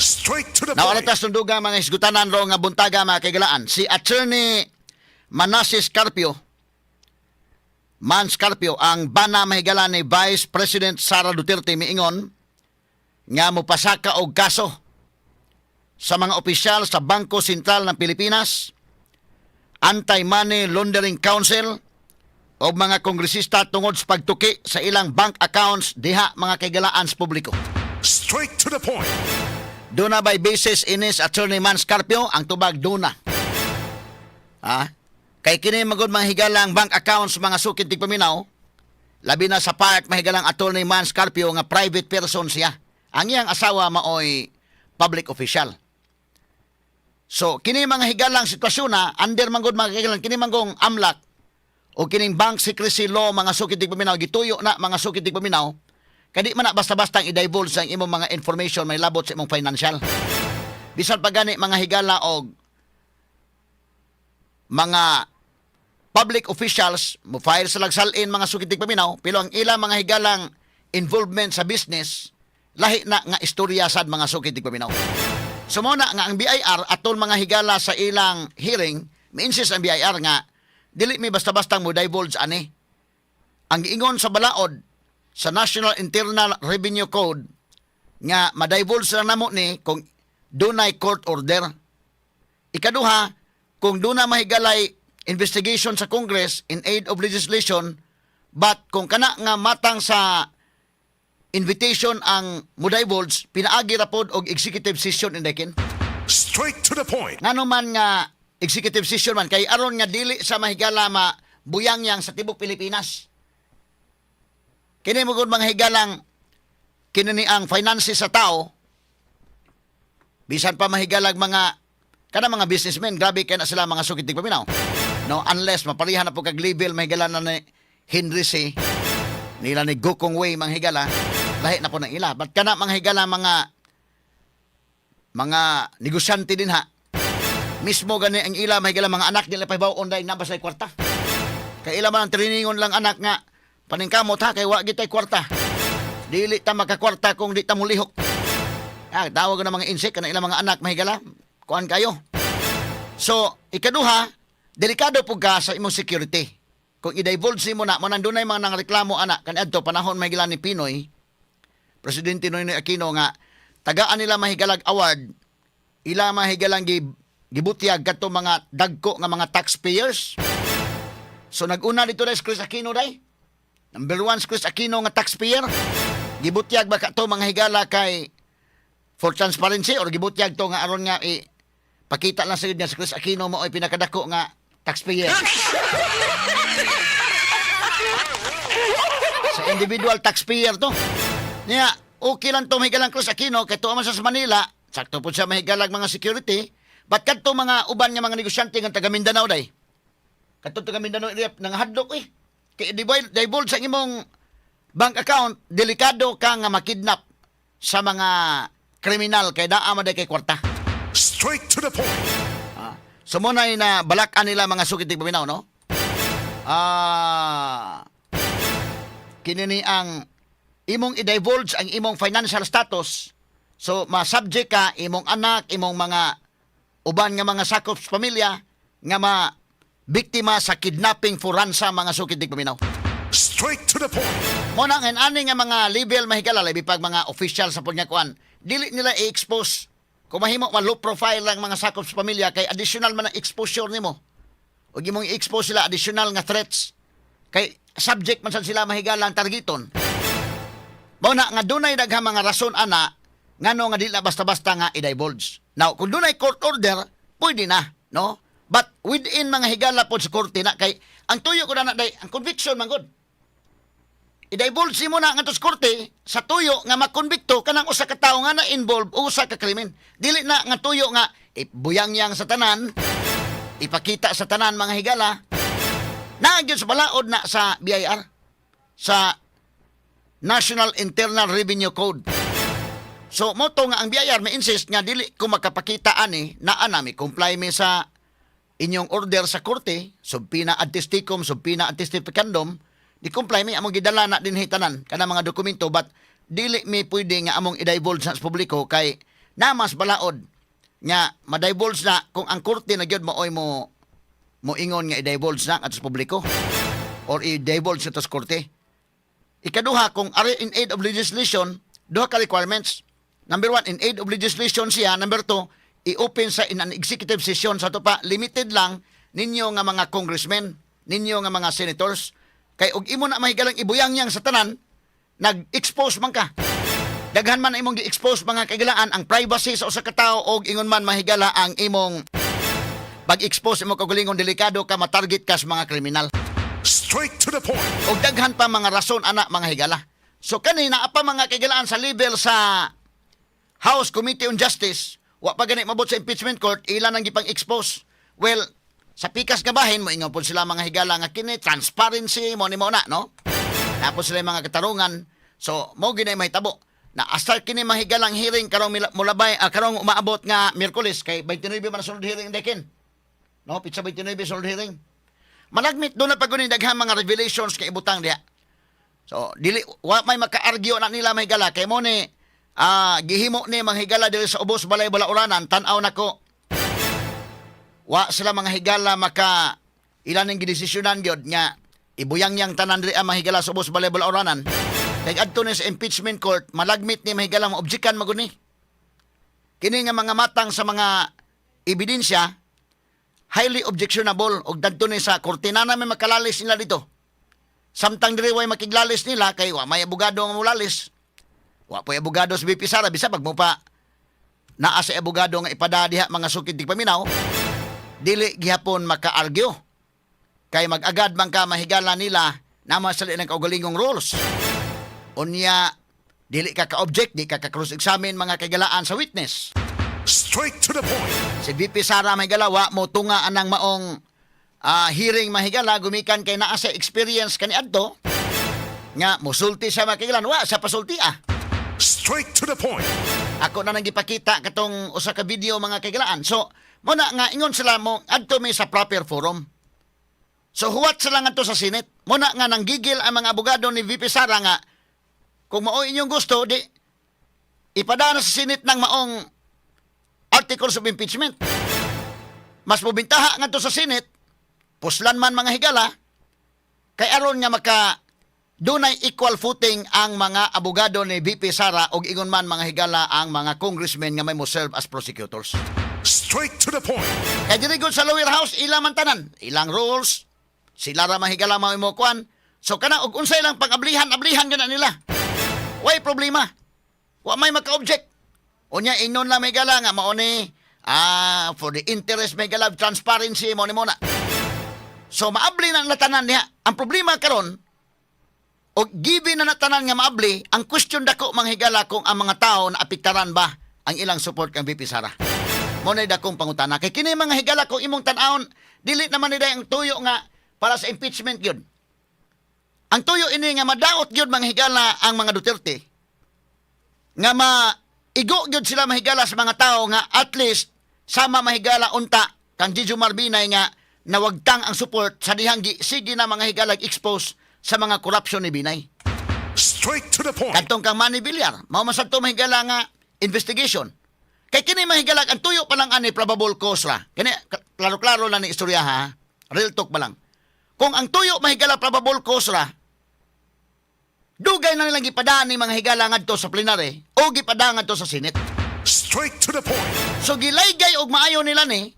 Straight to the Now, point. Ato sa mga hisgutanan ro nga buntaga, mga kahigalaan. Si Attorney Manases Carpio, Mans Carpio, ang bana, mahigala, ni Vice President Sara Duterte, miingon nga mopasaka og kaso sa mga opisyal sa Bangko Sentral ng Pilipinas, Anti-Money Laundering Council o mga kongresista tungod sa pagtuki sa ilang bank accounts diha, mga kahigalaan, sa publiko. Straight to the point. Duna bay basis inis, Attorney Mans Carpio? Ang tubag, duna. Ha? Kay kini magod, mga higalang bank accounts, mga sukid tigpaminaw, labi na sa part, mahigalang Attorney Mans Carpio, nga private person siya. Ang iyang asawa maoy public official. So kini mga higalang sitwasyon na under manggod, mga higalang, kini manggong AMLC o kining bank secrecy law, mga sukid tigpaminaw, gituyo na, mga sukid tigpaminaw, kay di man na basta-basta ang i-divulge ang imong mga information may labot sa imong financial. Bisan pa gani, mga higala, og mga public officials mo file sa lagsalin, mga sukid tigpaminaw, pero ang ilang mga higalang involvement sa business, lahi na nga istorya sad, mga sukid tigpaminaw. So mo na nga ang BIR atol, mga higala, sa ilang hearing, mi-insist ang BIR nga dili mi basta-bastang mo divulge ani. Ang giingon sa balaod sa National Internal Revenue Code nga ma-divulge lang namo ni kung dunay court order. Ikaduha, kung duna mahigalay investigation sa Congress in aid of legislation, but kung kana nga matang sa invitation ang mo-divulge, pinaagi ra pod og executive session indekin. Straight to the point. Ngano man nga executive session man? Kay aron nga dili sa mahigala ma buyangyang sa tibok Pilipinas. Kini mo gud, mga higalang, kini ni ang finances sa tao, bisan pa mahigalag mga kana mga businessmen, grabe kay na sila, mga sukid paminaw. No, unless maparihan na po kag level, mahigala, na ni Henry Sy nila, ni Gokongwei, mga higala, lahi na po ng ila. But kana, mga higala, mga negosyante din ha, mismo gani ang ila, mahigala, mga anak nila pahibaw-on dahil nabas ay kwarta. Kay ila man ang trainingon lang anak nga paningkamot ha, kay wa gitay kwarta. Dili ta makakwarta kung di ta mulihok. Ah, tawag na mga insect kana ilang mga anak, mahigala. Kuan kayo. So, ikaduha, delikado pud ka sa imong security. Kung i-divulge mo na, mo nandunay mga nangreklamo ana kaniadto panahon, mahigala, ni PNoy, Presidente Noynoy Aquino, nga tagaan nila mahigalag award, ila mahigalang gibutyag kadto mga dagko nga mga taxpayers. So nag-una dito dai si Kris Aquino dai. Number one si Kris Aquino nga taxpayer. Gibutyag ba ka to, mga higala, kay for transparency or gibutyag to nga aron nga i pakita lang sa nga si Kris Aquino mo ay pinakadako nga taxpayer sa individual taxpayer to? Niya, okay lang to, mahigalang Kris Aquino, kay tuwa man siya sa Manila, sakto po siya mahigalag mga security, but kadto mga uban nga mga negosyante nga taga Mindanao day. Kadto taga Mindanao area nangahadlok eh. Kay divulge sa imong bank account, delikado ka nga makidnap sa mga kriminal kay naa man day kay kwarta. Straight to the point. Ah. So mo na na balakan nila, mga sukid paminaw, no? Ah, kini ni ang imong i-divulge ang imong financial status. So ma-subject ka, imong anak, imong mga uban nga mga sakop sa pamilya nga ma biktima sa kidnapping for ransom, mga sukid paminaw. Straight to the point. Mo na nga ani nga mga level, mahigala, labi pag mga official sa punyakuan, dili nila i-expose. Kung mahimo man, low profile lang mga sakop sa pamilya kay additional man ang exposure nimo. Ug imong i-expose sila, additional nga threats. Kay subject man sad sila, mahigala, ang targeton. Mao na nga dunay daghang mga rason ana ngano nga dili na basta-basta nga i-divulge. Now, kung dunay court order, pwede na, no? But within, mga higala, pod sa korte na kay ang tuyo ko na day ang conviction man gud. I-divulge mo na ngadto sa korte sa tuyo nga makonbikto kanang usa ka tawo nga na-involve o usa ka krimen. Dili na nga tuyo nga ibuyangyang sa tanan, ipakita sa tanan, mga higala. Naa gyud sa balaod na sa BIR, sa National Internal Revenue Code. So mo to nga ang BIR may insist nga dili ko makapakita ani, naa nami comply mi sa inyong order sa korte, subpoena ad testicum, subpoena ad testificandum, di comply mi, among gidala na dinhi tanan kana mga dokumento, but dili mi pwede nga among i-divulge sa publiko kay Na mas balaod nga ma-divulge na kung ang korte na gyud maoy mo moingon nga i-divulge na at sa publiko or i-divulge sa korte. Ikaduha, kung ari in aid of legislation, duha ka requirements. Number one, in aid of legislation siya. Number two, i-open sa in an executive session. Sa ato pa, limited lang ninyo nga mga congressmen, ninyo nga mga senators. Kay og imo na mahigalang ibuyang yang sa tanan, nag-expose man ka. Daghan man ang imong gi-expose, mga kahigalaan, ang privacy sa usa ka tawo og ingon man, mahigala, ang imong pag-expose imo kaugalingon, delikado ka, matarget ka sa mga kriminal. Straight to the point. Og daghan pa mga rason ana, mga higala. So kani naa pa, mga kahigalaan, sa level sa House Committee on Justice, wa pa gani mabot sa impeachment court, ila nang gipang expose. Well, sa pikas nga bahin mo ingon pud sila, mga higala, nga kini transparency mo ni mo na, no? Tapos sila yung mga katarungan. So mo ginay mahitabo na asal kini mahigalang hearing karong mulabay, karong umaabot nga Miyerkules kay 29 man ang sunod hearing dekin. No, pitsa 29 sunod hearing. Malagmit doon na pag daghang mga revelations kay ibutang diha. So, dili wa may maka-argue na nila, mahigala, kay mo ni gihimo ni mga higala diri sa ubos balay balauranan tan-aw nako. Wa sila, mga higala, maka ilan ang gidesisyonan gyud nga ibuyang yang tanan diri ang mga higala sa ubos balay balauranan. Kay adto ni sa impeachment court, malagmit ni, mahigala, mo objekan magud ni. Kini nga mga matang sa mga ebidensya highly objectionable og dadto ni sa korte na may makalalis nila dito. Samtang diri way makiglalis nila kay wa may abogado nga molalis. Wa po'y abogado sa VP Sara bisa pag mo pa naa sa abogado nga ipada diha, mga sukid tigpaminaw, dili gihapon maka-argue. Kay mag-agad man ka, mahigala, nila na masali ng kaugalingong rules. Unya dili ka ka-object, di ka ka-cross-examine, mga kahigalaan, sa witness. Straight to the point. Si VP Sara may galawa mo tunga anang maong hearing, mahigala, gumikan kay naa sa experience kaniadto nga musulti sa makigalan wa sa pasulti ah. Straight to the point. Ako na nang gipakita katong usa ka video, mga kahigalaan. So mo na nga ingon sila mo adto mi sa proper forum. So huwat sila ngadto sa Senate. Mo na nga nanggigil ang mga abogado ni VP Sara nga kung mao inyong gusto, di ipadana sa Senate ng maong articles of impeachment. Mas mobintaha ngadto sa Senate, puslan man, mga higala, kay aron nga maka dunay equal footing ang mga abogado ni VP Sara og ingon man, mga higala, ang mga congressmen nga may mo serve as prosecutors. Straight to the point. Kay diri gud sa lower house, ila man tanan, ilang rules, sila ra, mahigala, mao mo kuan. So kana og unsay lang pag-ablihan, ablihan gyud na nila. Way problema. Wa may maka-object. Unya ingnon lang, mahigala, nga mao ni for the interest, mahigala, of transparency mo ni mo na. So maabli na ang tanan niya. Ang problema karon og given na natanan nga maabli, ang question dako, mga higala, kung ang mga tao na apektaran ba ang ilang support kang VP Sara. Mo na dakong pangutana. Kay kini, mga higala, kung imong tan-awon, dili naman nila ang tuyo nga para sa impeachment yun. Ang tuyo ini nga madaot gyud, mga higala, ang mga Duterte. Nga maigo gyud sila, mahigala, sa mga tao nga at least sama, mahigala, unta kang Jejomar Binay nga nawagtang ang support sa dihang sige na, mga higala, expose sa mga corruption ni Binay. Straight to the point. Kadtong kang Manny Villar, mao man sad to, mahigala, nga investigation. Kay kini, mahigala, ang tuyo pa lang ani probable cause ra. Kini klaro-klaro lang ni istorya ha. Real talk ba lang. Kung ang tuyo, mahigala, probable cause ra, dugay na nilang gipadaan ni mga higala ngadto sa plenary o gipadaan ngadto sa Senate. Straight to the point. So gilaygay og maayo nila ni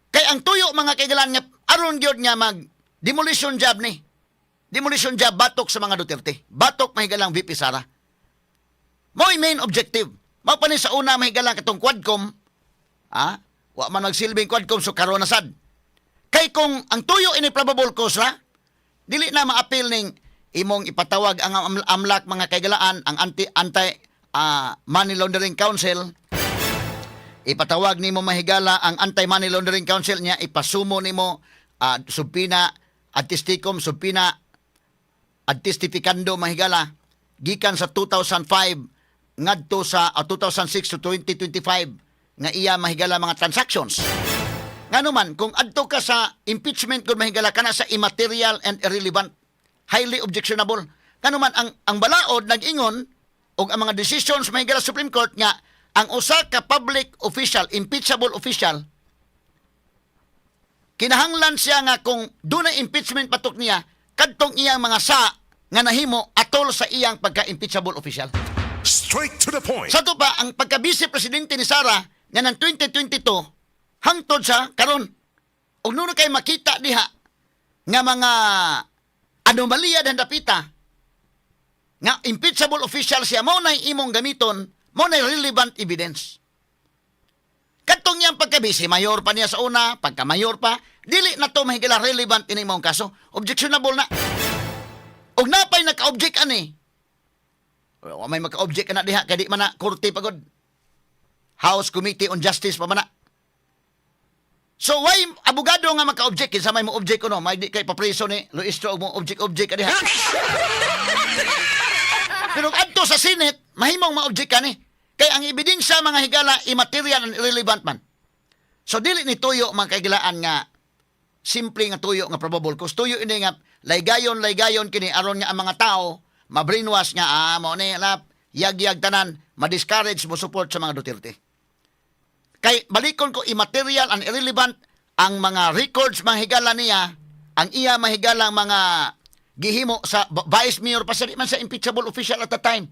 kay ang tuyo, mga kaigalan, nga aron gyud nga mag demolition job ni. Demolition job batok sa mga Duterte. Batok, mahigalang, VP Sara. Mo'y main objective. Mao pa ni sa una, mahigalang, katong Quadcom, wa man nagsilbing Quadcom, so karon na sad. Kay kung ang tuyo ini probable cause ra, dili na maapil ning imong ipatawag ang AMLAC, mga kaigalaan, ang anti anti Money Laundering Council, ipatawag nimo, mahigala, ang Anti-Money Laundering Council niya, ipasumo nimo subpoena ad testificum, subpoena ad testificando, mahigala, gikan sa 2005 ngadto sa 2006 to 2025 nga iya, mahigala, mga transactions. Ngano man kung adto ka sa impeachment kung, mahigala, kana sa immaterial and irrelevant, highly objectionable. Ngano man ang balaod nag-ingon og ang mga decisions, mahigala, Supreme Court nga Ang usa ka public official, impeachable official, kinahanglan siya nga kung dunay impeachment patok niya, kadtong iyang mga sa nga nahimo atol sa iyang pagka-impeachable official. Straight to the point. Sa ato pa, ang pagka-vice presidente ni Sara nga ng 2022 hangtod sa karon, ug naa kay makita diha nga mga anomalya dan dapita nga impeachable official siya, mao nay imong gamiton, mao nay relevant evidence. Katong iyang pagka-vice mayor pa niya sa una, pagka-mayor pa, dili na to mahigala relevant ini mong kaso. Objectionable na. Og napay naka-object ani. Wa may maka-object na diha kay di man na korte pagod. House Committee on Justice pa man na. So why abogado nga maka-object? Kinsa may mo object kuno, may di kay papreso ni Luistro og mo object object ka diha. Pero adto sa Senate, mahimong ma-object ka ni. Kay ang ebidensya, mga higala, immaterial and irrelevant man. So dili ni tuyo, mga kahigalaan, nga simple nga tuyo nga probable cause. Tuyo ini nga laygayon laygayon kini aron nga ang mga tao ma-brainwash nga ah mo ni lap yag-yag tanan, ma-discourage mo support sa mga Duterte. Kay balikon ko, immaterial and irrelevant ang mga records, mga higala niya, ang iya mahigalang mga gihimo sa vice mayor pa siya, di man sa impeachable official at the time.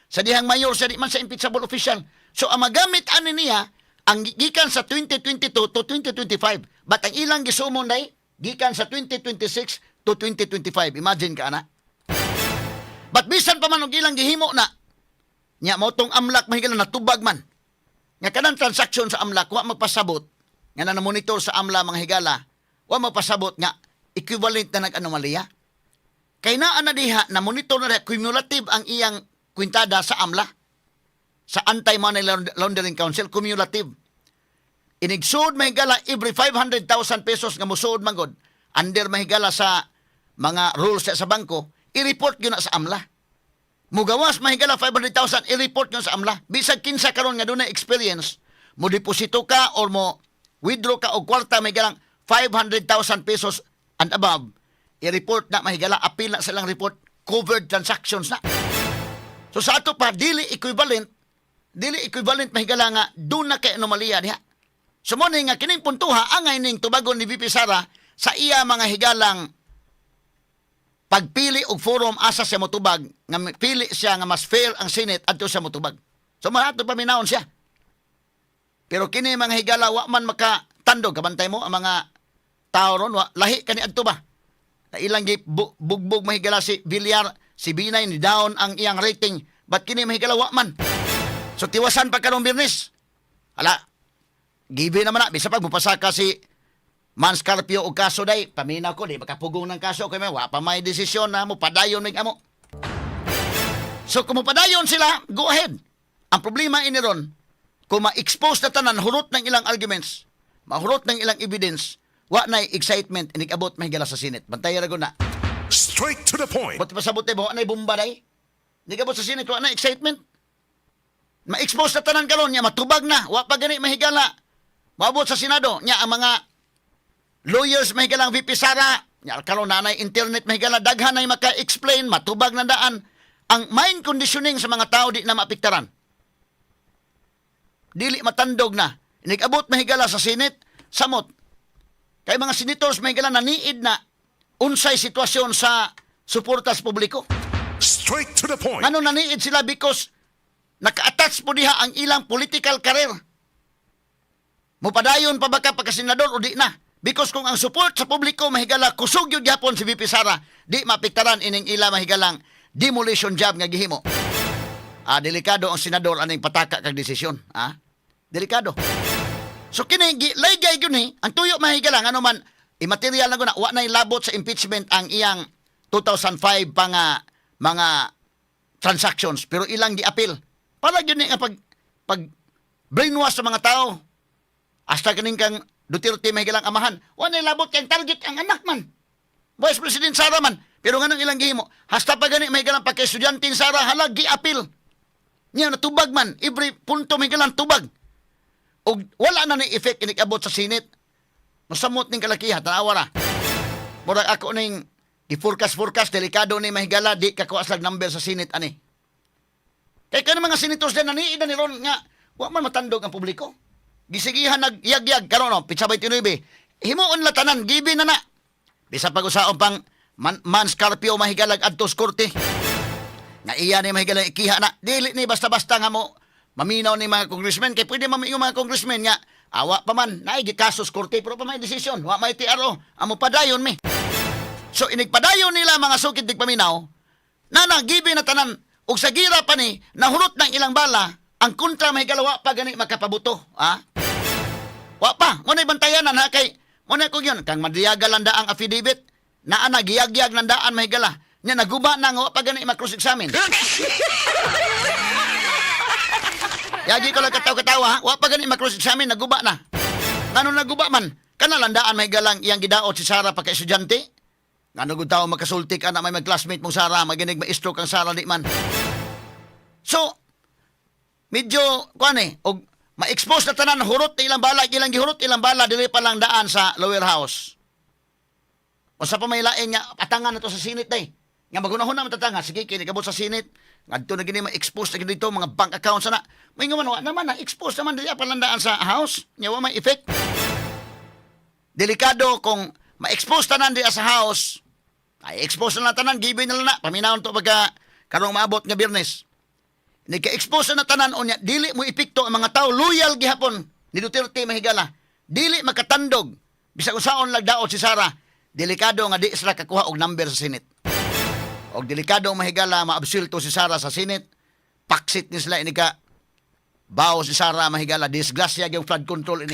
Sa dihang mayor siya, di man sa impeachable official. So ang magamit ani niya ang gikan sa 2022 to 2025. But ang ilang gisumon day gikan sa 2026 to 2025. Imagine ka ana. But bisan pa man og ilang gihimo na nya mo tong AMLC, mahigala, natubag man nga kanang transaction sa AMLC, wa magpasabot nga na monitor sa AMLA, mga higala, wa magpasabot nga equivalent na nag-anomalya. Kay naa na diha na monitor na diha, cumulative ang iyang kwintada sa AMLA, sa Anti-Money Laundering Council, cumulative. Inigsud, mahigala, every 500,000 pesos nga musuod manggod under, mahigala, sa mga rules sa bangko, i-report gyud na sa AMLA. Mugawas, mahigala, 500,000, i-report nyo sa AMLA. Bisag kinsa karon nga dunay experience, mo deposito ka or mo withdraw ka og kwarta may galang 500,000 pesos and above, i-report na, mahigala, apil na sa ilang report, covered transactions na. So sa ato pa, dili equivalent, mahigala, nga duna kay anomalya diha. So mo ni nga kining puntuha angay ning tubagon ni VP Sara sa iya, mga higalang, pagpili og forum asa siya motubag, nga pili siya nga mas fair ang Senate adto siya motubag. So mahato paminawon siya. Pero kini, mga higala, wa man makatandog, kabantay mo ang mga tao ron, wa lahi kani adto ba. Na ilang gi bugbog, mahigala, si Villar, si Binay, ni down ang iyang rating. But kini, mahigala, wa man. So tiwasan pa karong Biyernes. Ala, given naman na bisa pag mupasa ka si Mans Carpio og kaso day, paminaw ko, di makapugong ng kaso kay may wa pa may desisyon na mo padayon mig amo. So kung mopadayon sila, go ahead. Ang problema ini ron, kung ma-expose na tanan, hurot ng ilang arguments, mahurot ng ilang evidence, wa na excitement inig-abot, mahigala, sa Senate. Bantay ra na. Straight to the point. But pasabot mo, wa na bomba day. Inig-abot sa Senate, wa na excitement. Ma-expose na tanan karon nya matubag na, wa pa gani, mahigala, maabot sa Senado, nya ang mga lawyers, mahigalang VP Sara, nya karon na nay internet, mahigala, daghan nay maka-explain, matubag na daan. Ang mind conditioning sa mga tao di na maapektaran. Dili matandog na. Inig-abot, mahigala, sa Senate, samot. Kay mga senators, mahigala, naniid na unsay sitwasyon sa suporta sa publiko. Straight to the point. Ano naniid sila? Because naka-attach po diha ang ilang political career. Mupadayon pa ba ka pagka-senador o di na? Because kung ang support sa publiko, mahigala, kusog yun gyapon si VP Sara, di mapiktaran ining ila, mahigalang, demolition job nga gihimo. Ah, delikado ang senador aning pataka kag desisyon, ah. Delikado. So kini laygay gyud ni ang tuyo, mahigala, ano man immaterial na guna, wa nay labot sa impeachment ang iyang 2005 pa nga mga transactions, pero ilang gi-appeal para gyud ni nga pag brainwash sa mga tao hasta kaning kang Duterte may galang amahan, wa nay labot kay ang target ang anak man, Vice President Sara man. Pero nganong ilang gihimo, hasta pa gani may galang pagka-estudyante ni Sara, hala, gi-appeal niya, natubag man every punto, may galang tubag og wala na ni effect inig-abot sa Senate. Masamot ning kalakiha, tanawa ra. Murag ako ning i-forecast forecast, delikado ni, mahigala, di kakuha slag number sa Senate ani. Kay kanang mga senators din naniid na ni ron nga Wa man matandog ang publiko. Gisigihan nagyagyag karon, no, pitsa 29. Himuon la tanan, gibi na na. Bisa pag-usaon pang man, man Scarpio, mahigalag, adto sa korte. Nga iya ni, mahigala, ikiha na. Dili ni basta-basta nga mo maminaw ni mga congressmen kay pwede mamingaw mga congressmen nga awa pa man naay gikaso sa korte pero pa may desisyon, wa may TRO, amo padayon mi. So inigpadayon nila, mga sukid tigpaminaw, na nagibi na tanan ug sa gira pa ni nahurot ng ilang bala ang kontra, mahigala, wa pa gani makapabuto, ha? Wa pa mo na bantayanan, ha, kay mo na ko yun kang madiyaga lang ang affidavit naa na giyagyag ng daan, mahigala, nya naguba na nga wa pa gani ma-cross examine. Yagi ko lang katawa-katawa, ha? Wa pa gani ma-cross examine, naguba na. Ngano naguba man? Kana landaan, may galang iyang gidaot si Sara pa kay estudyante. Ngano gud tao makasulti ka na may mag-classmate mong Sara, maginig ma-stroke ang Sara di man. So, medyo, kuan eh, og ma-expose na tanan, hurot na ilang bala, ilang gihurot ilang bala, dili pa lang daan sa lower house. O sa pa may lain nga, atangan na to sa Senate day. Nga magunahon na matatanga, sige, kini kabot sa Senate. Ngadto na gini ma-expose na gini dito, mga bank accounts na. May nga man, wa naman na, expose naman dili pa lang daan sa house. Nya wa may effect. Delikado kung ma-expose tanan di sa house. Ay, expose na tanan, given na lang na. Paminawon to pagka karong maabot nga Biyernes. Nika-expose na tanan unya, dili mo epekto ang mga tao loyal gihapon ni Duterte, mahigala. Dili makatandog bisag usaon lagdaot si Sara. Delikado nga di sila kakuha og number sa Senate. Og delikado, mahigala, maabsulto si Sara sa Senate. Paksit ni sila inika bawo si Sara, mahigala, disgrasya yung flood control ini.